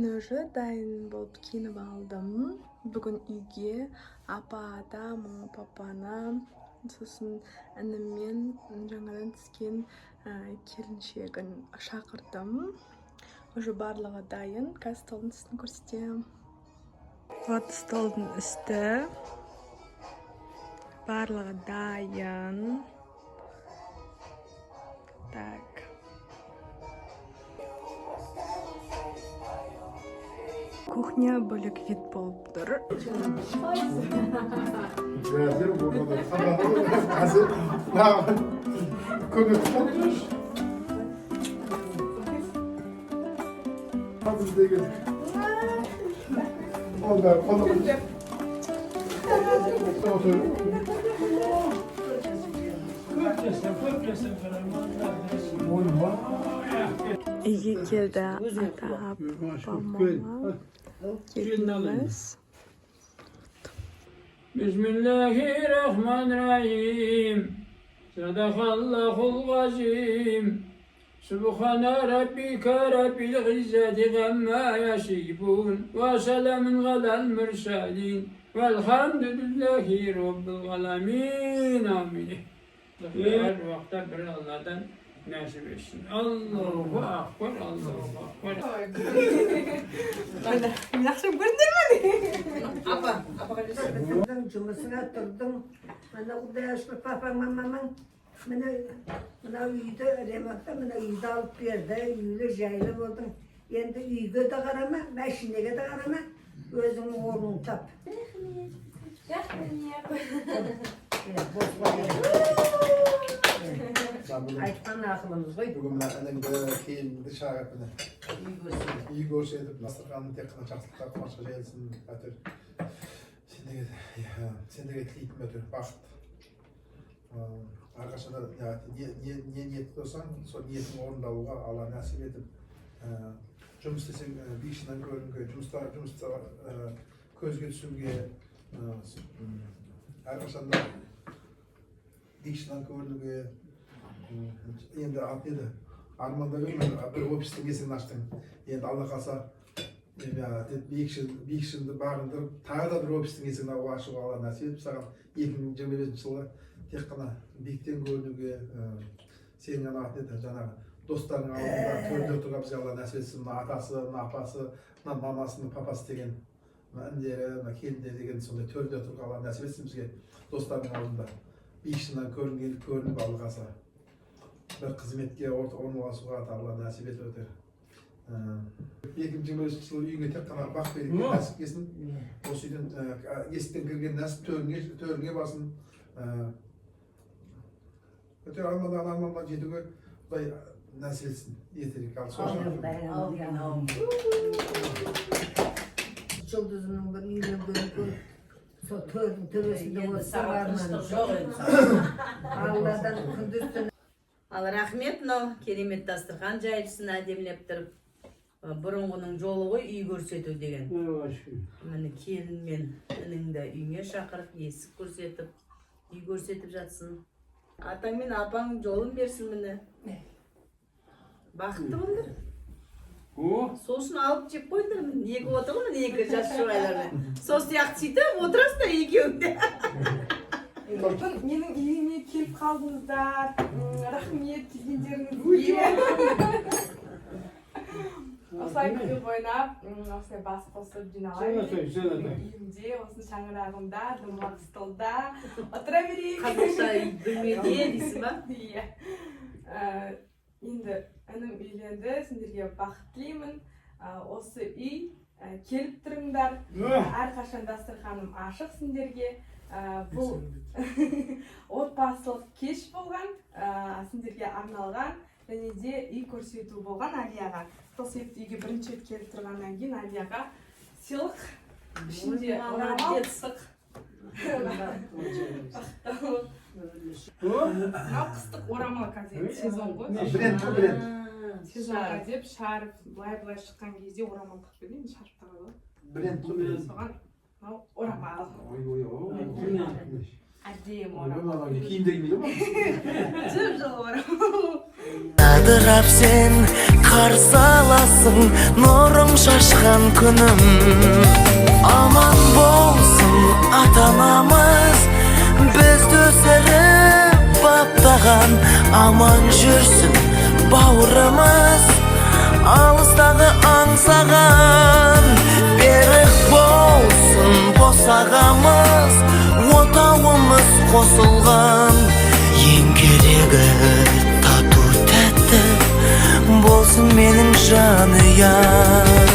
Мен уже дайын болып, киініп алдым. Бүгін үйге апа, ата, мама, папаны, сосын інім мен жаңадан түскен келіншегін шақырдым. Уже барлығы дайын. Қазір столдың үстін көрсетемін. Вот столдың үсті. Барлығы дайын. Так. Кухня бөлек вид болып тұр. Қазір burada қазір маған көмек қылыңызшы. Қазір деген. Онда қолым. Otur. Үйге келді ата, папа, мама, келініміз. Bismillahirrahmanirrahim. Sadakallahul azim. Subhane rabbike rabbil izzeti amma yasifun ve selamun alel murselin. Velhamdülillahi rabbil alemin. Amin. Her vakte bir Allah'tan nasip etsin. Allahu akbar, Allahu akbar. Жақсы көрдіңдер ме? Жұмысыңа тұрдың. Мына, құдайға шүкір, папаң, мамаң міне мынау үйді ремонтта, мына үйді алып берді. Үйлі жайлы болдың. Енді үйге де қарама, машинеге де қарама, өзіңнің орныңды тап. Рахмет. Иә, босқа. Бүгін Айтқан ақылымыз ғой. Бүгін мына ініңді, келініңді шақырып, міне үй көрсетіп, дастарханың тек қана жақсылыққа, қуанышқа жайылсын. Әйтеуір сендерге, иә, сендерге тілейтінім, әйтеуір бақыт. Әрқашанда не ниет болсаң, сол ниетің орындалуға Алла нәсіп етіп, жұмыс істесең, биік шыңнан көрінуге, жұмыста көзге түсуге, әрқашанда биік шыңнан көрінуге. Енді аты еді, армандап жүрмін, бір офистің есігін аштың. Енді Алла қалса, биік шыңды бағындырып, тағы да бір офистің есігін ашуға Алла нәсіп етіп, саған 2025 жылы тек қана биіктен көрінуге, сенің ана аты еді, жаңағы достарың алдында төрде отыруға бізге Алла нәсіп етсін. Мына атасы, мына апасы, мына мамасы, мына папасы деген, мына інілері, мына келіндері деген сондай төрде отыруға Алла нәсіп етсін бізге. Достардың алдында биік шыңнан көрініп, Алла қалса, бір қызметке орналасуға да Алла нәсіп етіп өтер. 2025 жылы үйіңе тек қана бақ береке нәсіп келсін. Осы үйден, есіктен кірген нәсіп төріңе барсын. Өте армандаған арманға жетуге Құдай нәсіп етсін ертерек. Ал сол үшін Жұлдызымның бір үйленгенін көріп, сол төрдің төбесінде отырсам, арманым. Жоқ енді. Алладан күндіз түні Ал рахмет, мынау керемет дастархан жайыпсың әдемілеп тұрып. Бұрынғының жолы ғой үй көрсету деген. Міне, келін мен ініңді үйіңе шақырып, есік көрсетіп, үй көрсетіп жатсын. Атаң мен апаң жолын берсін, міне. Бақытты болыңдар. Сол үшін алып жеп қойыңдар, міне, екі отыр ғой, міне, екі жас жұбайлармен. Сол сияқты сөйтіп отырасыздар екеуің де. Бүгін менің үйіме келіп қалдыңыздар. Рахмет келгендеріңізге. Осылай күліп ойнап, осылай бас қосып жинала берейік. Менің үйімде, осы шаңырағымда, домалақ столда отыра берейік. Қазақша бөлмеде дейсің ба? Иә. Енді інім үйленді, сендерге бақыт тілеймін. Осы үй, келіп тұрыңдар. Әрқашан дастарханым ашық сендерге. Бұл отбасылық кеш болған, сендерге арналған және де үй көрсету болған Алияға. Сол себепті үйге бірінші рет келіп тұрғаннан кейін Алияға сыйлық, ішінде орамал, Молодец. қыстық. Бақытты бол. Мынау қыстық орамал, қазір енді сезон ғой. Бренд қой, бренд. Сезонға деп шарф, былай былай шыққан кезде орамал тағып едім, енді шарф тағады ғой. Бренд қой, бренд. Соған мынау орамал. Әдемі орамал. Киім де кимейді ғой. Жып жылы орамал. Жадырап сен қарсы аласың, нұрың шашқан күнім. Аман болсын ата анамыз, бізді өсіріп баптаған. Аман жүрсін бауырымыз, алыстағы аңсаған. Берік болсын босағамыз, отауымыз қосылған. Ең керегі тату тәтті болсын менің жанұям.